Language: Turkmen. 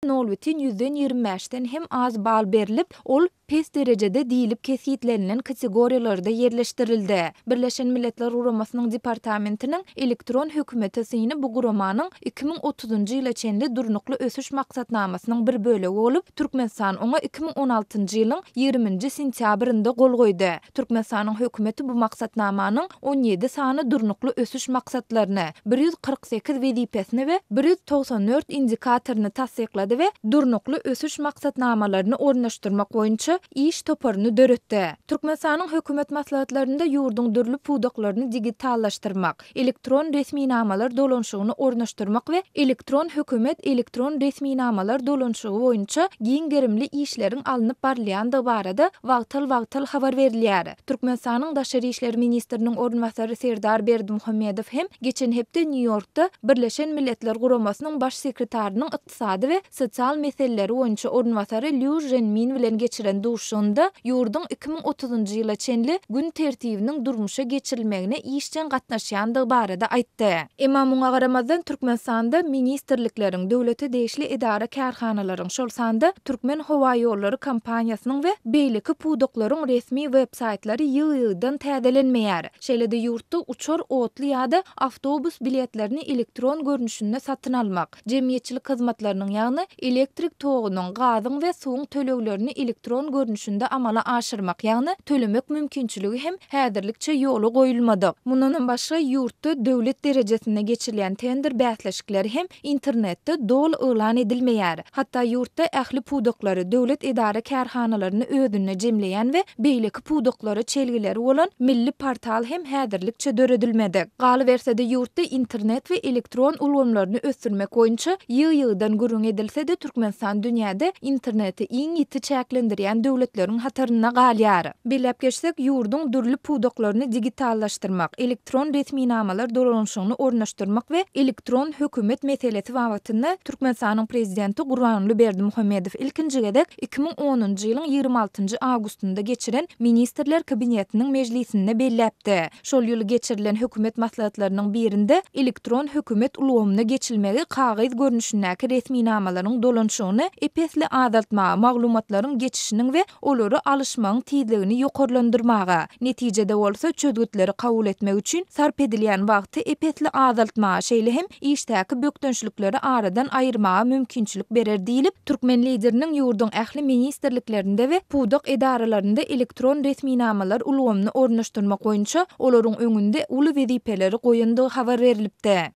Nol bütin ýüzden 25 bäşden hem az bal berlip, ol pes derejede diýlip kesgitlenilen kategoriýalarda ýerleşdirildi. Birleşen Milletler Guramasynyň Departamentiniň Elektron hökümete syny bu guramanyň 2030-njy ýyla çenli Durnukly ösüş maksatnamasynyň bir bölegi bolup, Türkmenistan oňa 2016-njy ýylyň ýigriminji sentýabrynda gol goýdy. Türkmenistanyň hökümeti bu maksatnamanyň 17 sany Durnukly ösüş maksatlaryny, 148 wezipesini we 194 indikatoryny tassyklady we Durnukly ösüş maksatnamalaryny ornaşdyrmak boýunça iş toparyny döretdi. Türkmenistanyň hökümet maslahatlarynda ýurduň dürli pudaklaryny digitallaşdyrmak, elektron resminamalar dolanyşygyny ornaşdyrmak we elektron hökümet elektron resminamalar dolanyşygy boýunça giň gerimli işleriň alnyp barylýandygy barada wagtal-wagtal habar berilýär. Türkmenistanyň Daşary işler ministriniň orunbasary Serdar Berdimuhamedow hem geçen hepde Nýu-Ýorkda Birleşen Milletler Guramasynyň Baş sekretarynyň ykdysady we sosial meseleleri boýunça orunbasary Lýu Ženmin bilen geçiren duşuşygynda ýurduň 2030-njy ýyla çenli gün tertibiniň durmuşa geçirilmegine işjeň gatnaşýandygy barada aýtdy. Emma muňa garamazdan, Türkmenistanda ministrlikleriň, döwlete degişli edara-kärhanalaryň, şol sanda Türkmenhowaýollary kompaniýasynyň we beýleki pudaklaryň resmi web-saýtlary ýygy-ýygydan täzelenmeýär. Şeýle-de ýurtda uçar, otly ýa-da awtobus biletlerini elektron görnüşinde satyn almak, Jemgyýetçilik hyzmatlarynyň, ýagny elektrik togunyň, gazyň we suwuň töleglerini elektron görnüşinde amala aşyrmak, ýagny tölemek mümkinçiligi hem häzirlikçe ýola goýulmadyk. Mundanam başga, ýurtda döwlet derejesinde geçirilýän tender bäsleşikleri hem internetde doly yglan edilmeýär. Hatda ýurtda ähli pudaklary, döwlet edara-kärhanalaryny özünde jemleýän we beýleki pudaklara çelgileri bolan milli portal hem häzirlikçe döredilmedik. Galyberse-de, ýurtda internet we elektron ulgamlaryny ösdürmek boýunça ýygy-ýygydan gürrüň edilse-de, Türkmenistan dünýäde interneti iň ýiti çäklendirýän döwletleriň hatarynda galýar. Belläp geçsek, ýurduň dürli pudaklaryny digitallaşdyrmak, elektron resminamalar dolanyşygyny ornaşdyrmak we elektron hökümet meselesi babatynda Türkmenistanyň Prezidenti Gurbanguly Berdimuhamedow ilkinji gezek 2010-njy ýylyň 26-njy awgustynda geçiren Ministrler Kabinetiniň mejlisinde belläpdi. Şol ýyl geçirilen hökümet maslahatlarynyň birinde elektron hökümet ulgamyna geçilmegi kagyz görnüşindäki resminamalaryň dolanyşygyny ep-esli azaltmaga, maglumatlaryň geçişiniň we olary alyşmagyň tizligini ýokarlandyrmaga, netijede bolsa çözgütleri kabul etmek üçin sarp edilýän wagty ep-esli azaltmaga, şeýle hem işdäki bökdençlikleri aradan aýyrmaga mümkinçilik berer diýlip, türkmen Lideriniň ýurduň ähli ministrliklerinde we pudak edaralarynda elektron resminamalar ulgamyny ornaşdyrmak boýunça olaryň öňünde uly wezipeleri goýandygy habar berlipdi.